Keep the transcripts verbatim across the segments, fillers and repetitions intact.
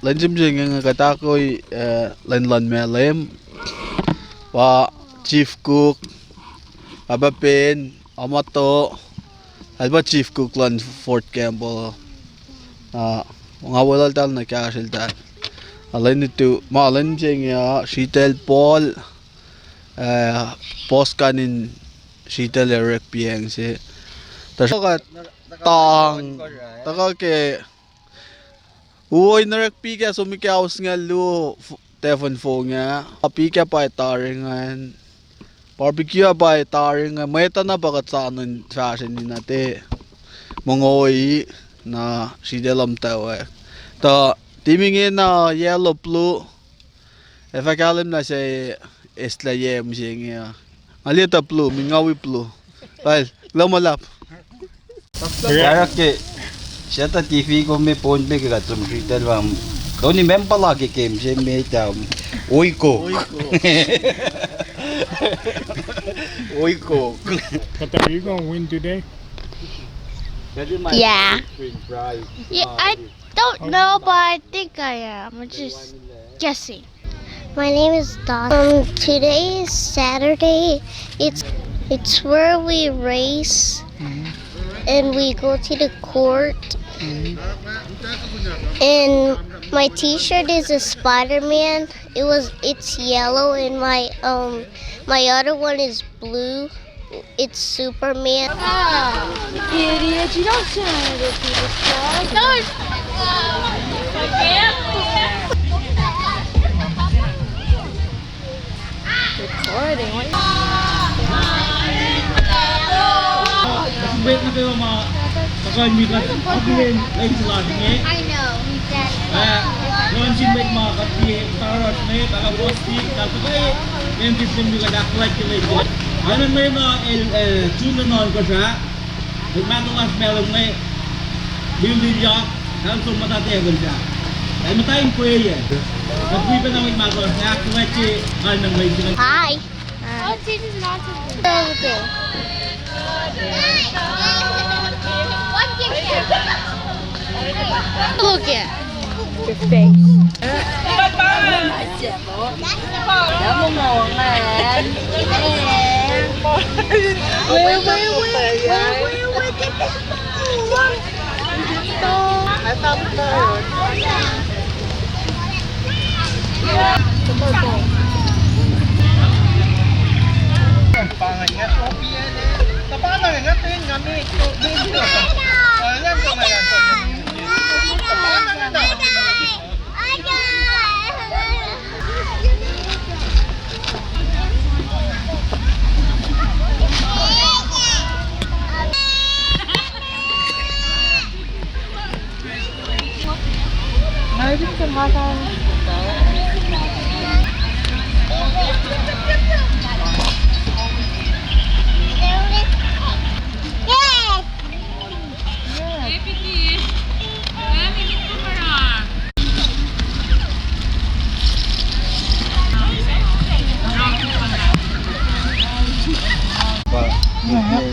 Lwen se mihsenge nga kuht ahkoi, eh, lwen luhn Malem. Pa chief cook, Pahpah Ben, Amato, el pa chief cook luhn Fort Campbell. Ah, nga weluhltahl na kahsrweltahl. Ah, lwen nuhtu, ma lwen mihsenge ah, sritacl Paul, eh, boss kanin sritacl Eric Piang se. Tuhsruhk tang, tuhkuh ke Uo in orek pika som ke aus nga luo f-, tefon fong ah. Pika pa tari ngan. Barbecue pa tari ngan. Mwet na pa kuht sa nun fahsreni na te. Mongoi na sritacl lom tawak. Tuh, team inge na yellow blue. Ac fah kahlwem na se eslah ye mihsenge ah. Nga liye tuh blue, min nga wi blue. Well, kuloh ma luhlahp. Karake, seta T V kom me pon me ke kuht som sritacl vam. Tony mempucr la ke game se me tam. Oiko. Oiko. Oiko. But are you gonna win today? That is my Yeah. Favorite fry. Yeah, uh, I don't know, but I think I am. I'm just guessing. My name is Don. Um, today is Saturday. It's it's where we race and we go to the court. And my T-shirt is a Spider-Man. It was it's yellow, and my um my other one is blue. It's Superman. Ah, idiot, you don't turn other people's cars. No, it's recording. Wait, wait, wait, wait. Kuh in mi kuht akihlen lwen se lasr inge. Ah, luhngse sin mwet ma kuht liye, tari inge, tari Fosti, tari Fosti, membership member kuht ahkfuhlwactye lwen se. Alu inge na el, eh, June na ohnkohsr ah. Mwet mahtuh lasr Malem inge, Lil Lil Yak, el som muhta tacl se. El muhta in pwacye. Kuht wi pacna mwet mahtuh lasr inge, ahkfuhlwactye kalmacn lwen se inge. Hi. Oh, Jesus, not to me. Okay. Look at your face. Wait, wait, wait, wait, wait, wait, get this.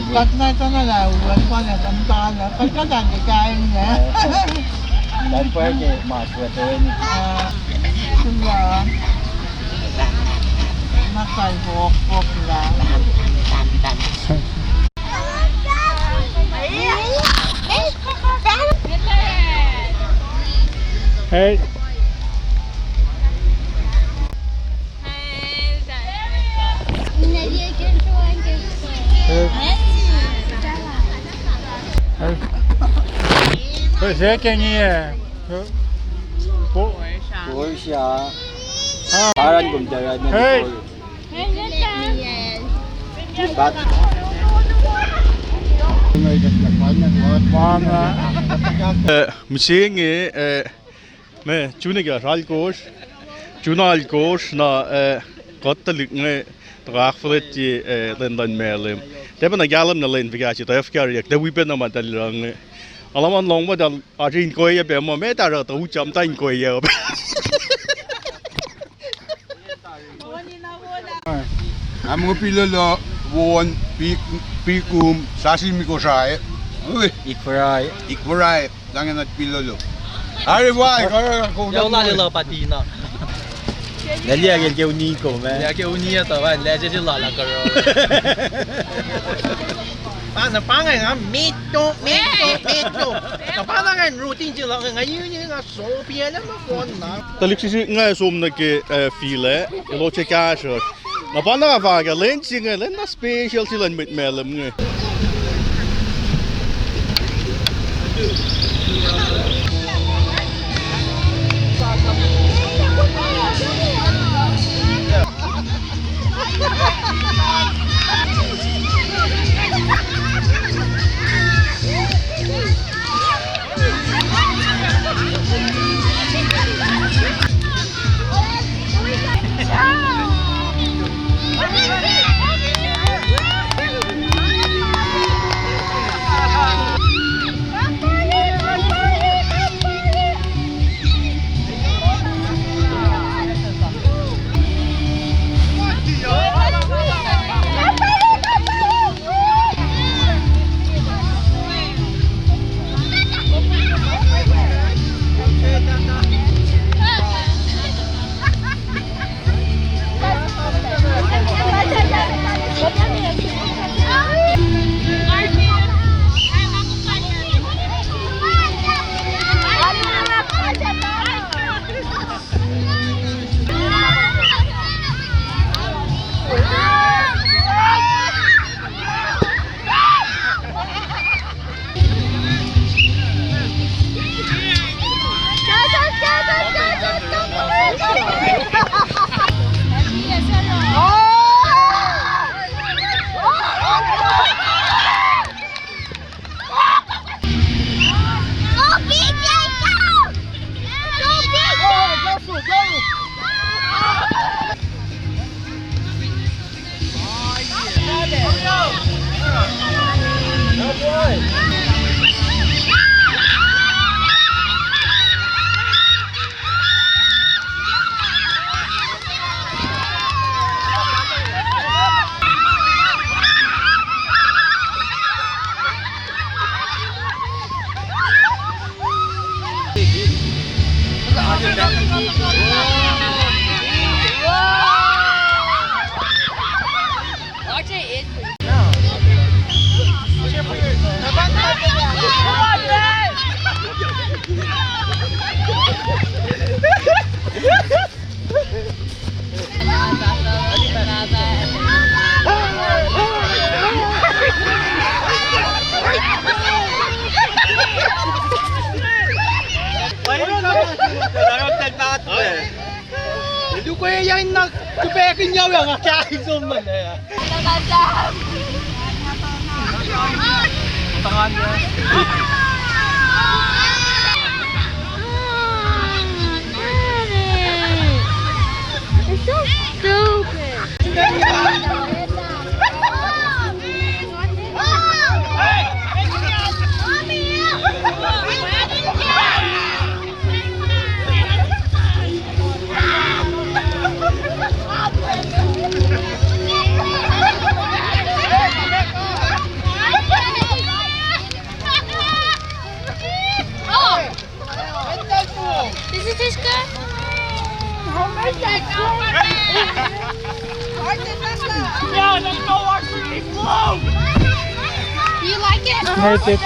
Kuht na tuh na lah, uwan pa na tam tala, kuht kuh tang ke kain na. Tari pa ke mas wa to ni. Ah, sula. Makai hok hok la. Hey. Hey. Hey. Porsche. Ah. Aran kom taran. Hey. But Eh, mihsenge, eh, me, June ke alkohsr, June alkohsr, na, eh, kuht tuhlihk inge, tuhkuh ahkfuhlwactye, eh, lwen luhn Malem. Tiac pacna kahlwem na lwen fuhkah se, tuh F K R yak, tuh wi pacna ma tuh luhng inge. Aluhman lohng ma tuh, asin koya pac ma, ma tuh oruh tuh ucam tuh in koya. Am ngo Pilolo, Won, Pik, Pikum, Sasin Mikosrae. Ui. Ikfarae. Ikfarae, Langenat Pilolo. Are wa, karo ko. Yac, ulalel pati na. Laliya ke uni ko, man. Yac, ke uni etuh, man. Laliya se lala karo. Pa na pa nga nga meto, meto, meto. Na pa na nga routine se la nga uni nga sopi ala ma kon na. Tuhlihk sisi nga som nuh ke, eh, field ah, elos ac kahsruhsr. Na pa na fahk ah, lwen se inge, lwen na special se luhn mwet Malem inge. Luke yac na kuhpahkihn yac nga kahsruh som na. It's so stupid. Does it taste good? Do you like it? I hate it.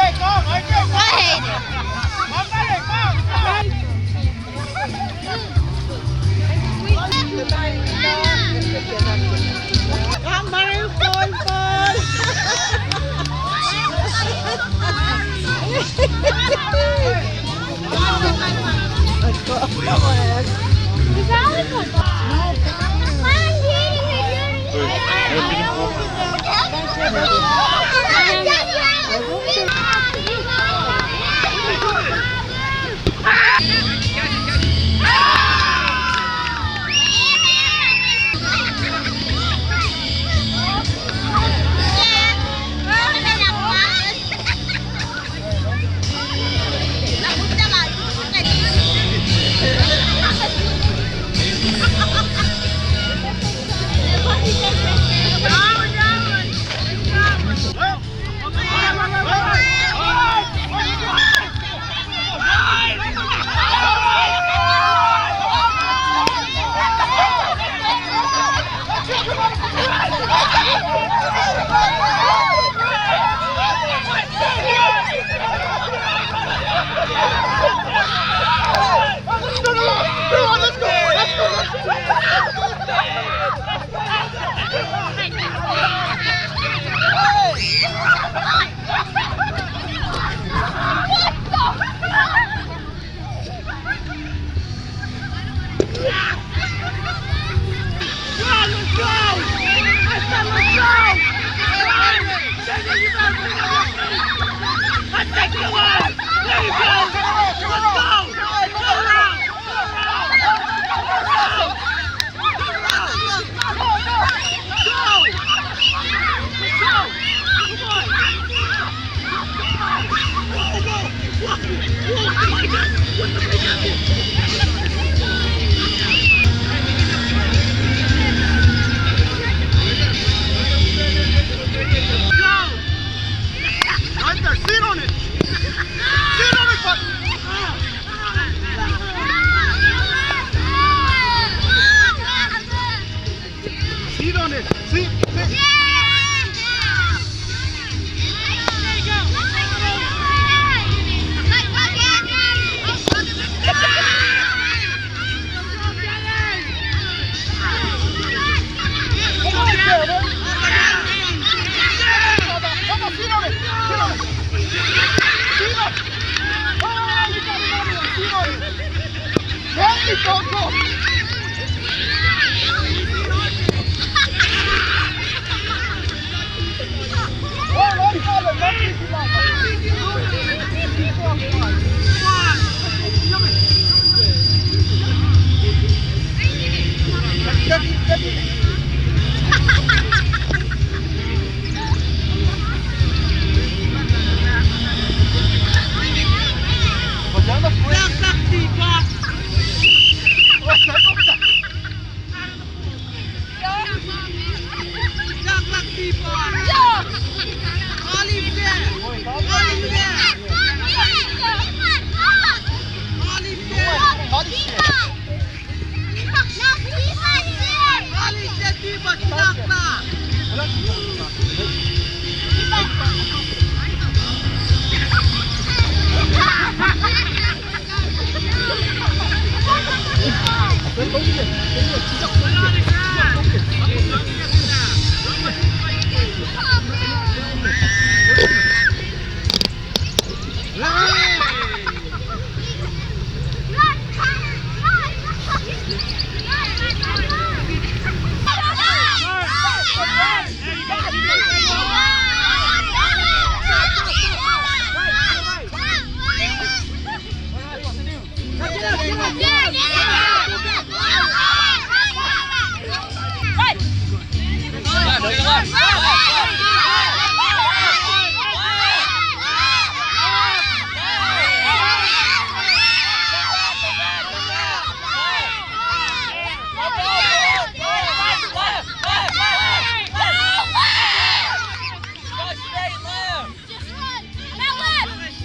Right there, sit on it. Sit on it, bud. Sit on it. Sit, sit. Come on, Kevin. Come on, sit on it. Sit on it. Sit on it. Oh, you got it on it. Sit on it. There you go, go.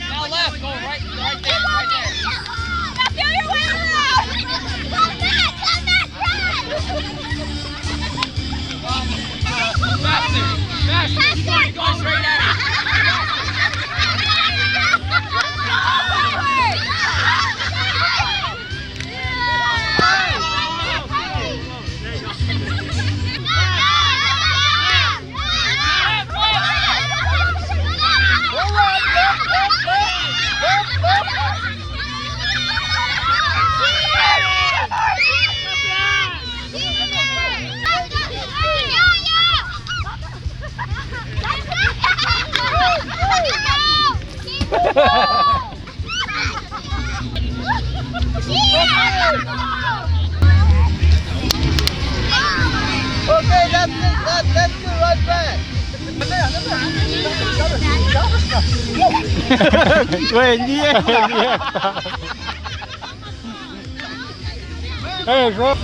Now left, go right, right there, right there. Now feel your way around. Come back, come back, run. Faster, faster. Faster. Go straight at it. Okay, that's it. That, that's the right back. Wait, yeah, yeah. Hey, bro.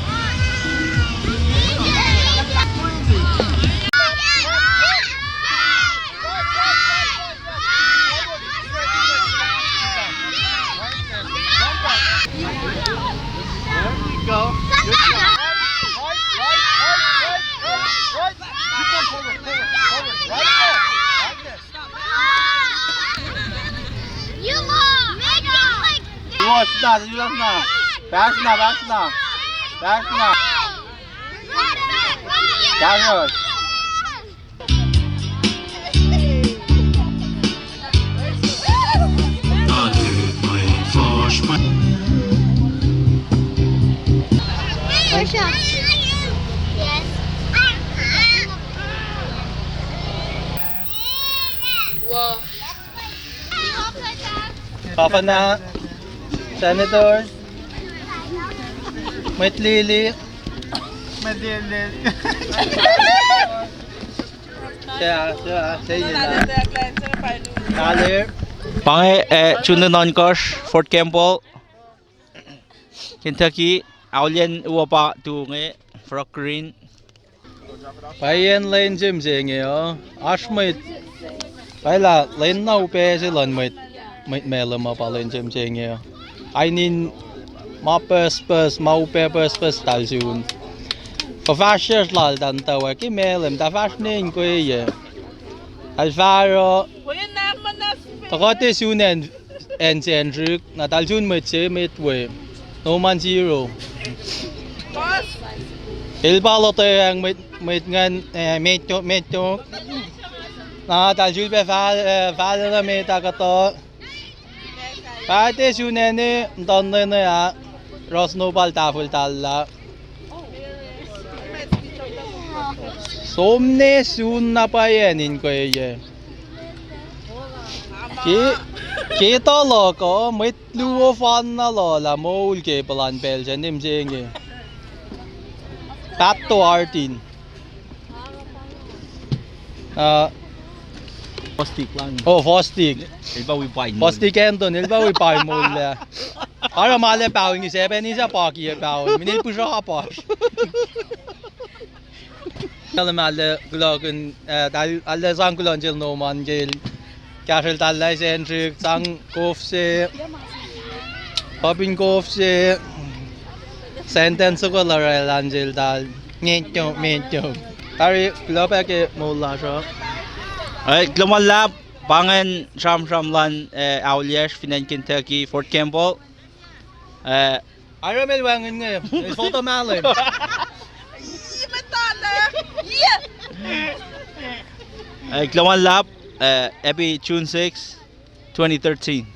There we go. Good job. Right, right, right, right, right, right. Keep going forward, forward, forward. Right there. Right there. Stop. You lost. Make it like this. You lost, stop, you lost now. Pass now, pass now. Pass now. Pass us. Yes. Governor, senator, mwet lili. Mwet lili. Sea, sea, sea, Kalir. Pa inge, eh, June ohnkohsr, Fort Campbell, Kentucky, auliyacn uwa pa tu inge, Frog Green. Pwacye lwen se mihsenge uh, oasr mwet. Pwacye lah lwen na upac se luhn mwet, mwet Malem uh pa lwen se mihsenge uh. Kain in ma pucspucs, ma upac pucspucs eltahl sun. Kuh fahsryucsr lal tuh in tuh wacngihn Malem, tuh fahsr ne inkweye. Eltahl fahsr uh, tuh kuht ac sun acn, acn Sacnrisk, na eltahl sun mwet se met we. Nohman Zero. El pa lotweacng mwet, mwet ingacn, eh, Matthew, Matthew. Na eltahl sulpac fal, eh, fal na met ah kuhtuh. Pa tiac sun acn, muhtuhn lwen ah, Rosno pa el tahfwelah. Som ne sun na pwacye inkweye. Ke, ke tuh luhk uh, mwet luo fanna loh lah moul ke puhlan pacl se ne mihsenge. Paht to artin. Uh, Fostik lang. Oh, Fostik. El pa wi pain. Fostik Anton, el pa wi pain moul lah. Oruh ma lah paol ngi sepenisa paki ac paol. Minel pihsra apasr. Tahl ma lah kulohkihn, eh, tahl, alu sang kuloh nuh sel Nohman ke el kahsrwel tahl lah Sacnrisk, sang kof se, pupin kof se, sentence soko loraclah sel tahl. Ngetyo, metyo. Tari, kuloh pac ke moul lasr uh. Eh, kuloh ma luhlahp, pa ingacn sramsram luhn, eh, aulyacsr fin acn Kentucky, Fort Campbell. Eh, Oruh ma el wacngihn inge, el fototo mahlwem. Eh, kuloh ma luhlahp, eh, happy June sixth, twenty thirteen.